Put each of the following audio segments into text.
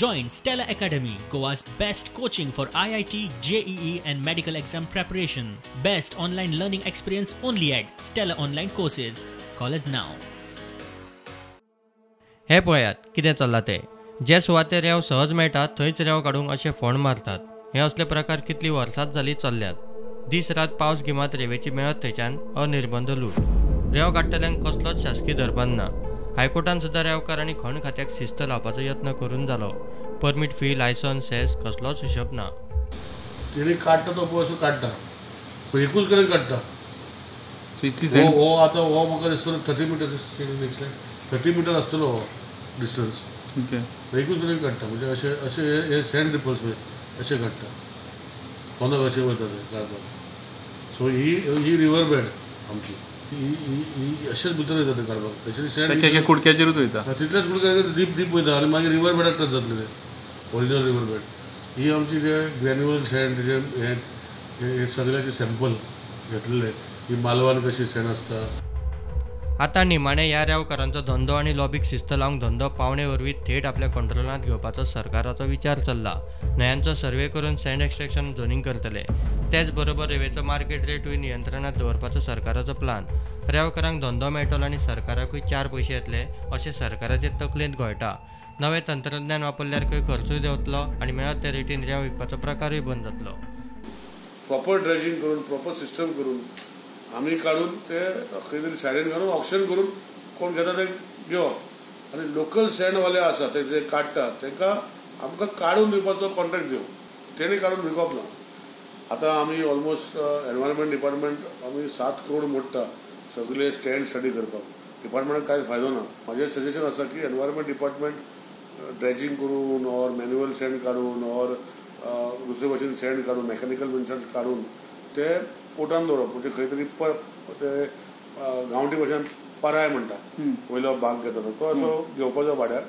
Join Stella Academy, Goa's best coaching for IIT, JEE and medical exam preparation. Best online learning experience only at Stella Online Courses. Call us now. हे पळयात कितें चल्लां तें. जे सुवातेर रेंव सहज मेळटा थंयच रेंव काडूंक अशे फोंड मारतात. हे असले प्रकार कितलीं वर्सांच जालीं चल्ल्यात. दीस रात पावस गिमांत रेंवेची मेळत थंयच्यान अनिर्बंध लूट. रेंव काडटल्यांक कसलोच शासकी दरबार ना. हायकोर्टान सुद्दां रेंवकार आनी खण खात्याक शिस्त लावपाचो यत्न करून जालो. परमीट फी, लायसन्स, सेस कसलोच हिशोब ना. तेणी काडटा तो पळय असो काडटा, पूण एकूच कडेन काडटा. हो आतां हो म्हाका दिसतलो 30 मिटर्स दिसलें, 30 मिटर आसतलो हो डिस्टन्स. एकूच कडेन काडटा, म्हणजे अशें अशें हे सँड रिपल्स पळय अशें काडटा, कोणाक अशें वयता ते काडपाक. सो ही ही रिवर बेड आमची ही अशेंच भितर वयता ते काडपाक. एक्चुअली सँड कुडक्याचेरूच वयता, तितल्याच कुडक्याचेर डीप डीप वयता आनी मागीर रिवर बेडाक टच जातले ते ओरिजिनल रिवर बेड. ही आमची जे ग्रॅन्युअल सँड जे हे सगळ्याचे सॅम्पल घेतलेले, ही मालवान कशी सँड आसता. आतां निमाणे ह्या रेंवकारांचो धंदो आनी लॉबीक शिस्त लावंक धंदो पावणे वरवीं थेट आपल्या कंट्रोलांत घेवपाचो सरकाराचो विचार चल्ला. न्हंयांचो सर्वे करून सँड एक्स्ट्रॅक्शन झोनींग करतले. तेच बरोबर रेंवेचो मार्केट रेटूय नियंत्रणांत दवरपाचो सरकाराचो प्लान. रेंवकारांक धंदो मेळटलो आनी सरकाराकूय 4 पयशे येतले अशें सरकाराचे तकलेंत घोळटा. नवें तंत्रज्ञान वापरल्यार खंय खर्चूय देंवतलो आनी मेळत त्या रेटीन रेंव विकपाचो प्रकारूय बंद जातलो. प्रॉपर ड्रेजिंग करून, प्रॉपर सिस्टम करून आमी काडून ते खंय तरी सायडीन घालून ऑक्शन करून कोण घेता ते घेवप. आनी लोकल सँडवाले आसा ते जे काडटा तांकां आमकां काडून दिवपाचो कॉन्ट्रॅक्ट दिवप, तेणी काडून विकप ना. आतां आमी ऑलमोस्ट एनवायरमेंट डिपार्टमेंट आमी 7 करोड मोडटा सगळे स्टँड स्टडी करपाक. डिपार्टमेंटाक कांय फायदो ना. म्हाजें सजेशन आसा की एनवायरमेंट डिपार्टमेंट ड्रेजिंग करून ऑर मॅन्युअल सँड काडून ऑर दुसरे भाशेन सँड काडून मॅकॅनिकल मिन्सान काडून ते पोटान दवरप, म्हणजे खंय तरी ते गांवठी भाशेन पराय म्हणटा वयलो भाग घेता तो असो घेवपाचो भाड्यार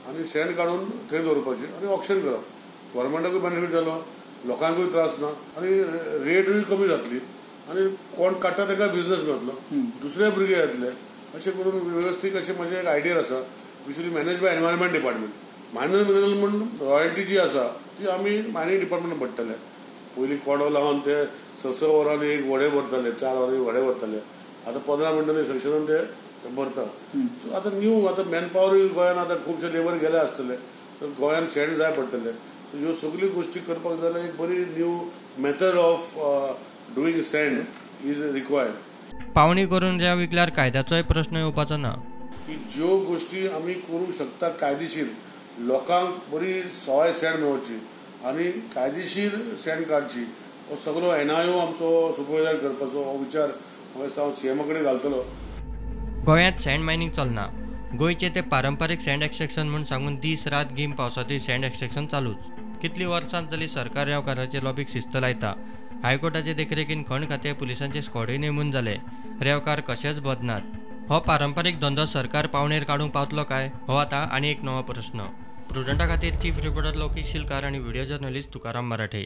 आनी सँड काडून थंय दवरपाची आनी ऑक्शन करप. गव्हर्मेंटाकूय बेनिफीट जालो, लोकांकूय त्रास ना आनी रेटूय कमी जातली आनी कोण काडटा ताका बिझनस मेळटलो, दुसरे भुरगे येतले. अशें करून वेवस्थीत अशें म्हजें एक आयडिया आसा which will manage by environment department. Minor mineral म्हूण रॉयल्टी जी आसा ती आमी मायनींग डिपार्टमेंट पडटले. पयलीं कोडो लावन ते 6-6 वरांनी एक व्हडें भरताले, 4 वरांनी व्हडें भरताले, आतां 15 मिनटांनी सेक्शनान ते भरता. सो आतां न्यू आतां मॅन पावरूय गोंयान आतां खुबशे लेबर गेले आसतले, सो गोंयान सँड जाय पडटले. सो ह्यो सगल्यो गोश्टी करपाक जाल्यार एक बरी new method of doing sand is required. पावणी करून रेंव विकल्यार कायद्याचोय प्रश्न येवपाचो ना. की ज्यो गोश्टी आमी करूंक शकता कायदेशीर, लोकांक बरी सवाय सँड मेळोवची आनी कायदेशीर सँड काडची, हो सगळो एनआयओ आमचो सुपरवायजर करपाचो हो विचार हांव सीएमा कडेन घालतलो. गोंयांत सँड मायनींग चलना. गोंयचे ते पारंपारीक सँड एक्स्ट्रॅक्शन म्हूण सांगून दीस रात गीम पावसांतूय सँड एक्स्ट्रॅक्शन चालूच. कितलीं वर्सां जालीं सरकार रेंवकाराचे लॉबीक शिस्त लायता. हायकोर्टाचे देखरेखीन खण खातें पुलिसांचे स्कॉडूय नेमून जाले. रेंवकार कशेच बदनात. हो पारंपारीक धंदो सरकार पावणेर काडूंक पावतलो काय हो आतां आनी एक नवो प्रश्न. प्रुडंटा खातीर चीफ रिपोर्टर लौकीक शिलकार आनी व्हिडिओ जर्नलिस्ट तुकाराम मराठे.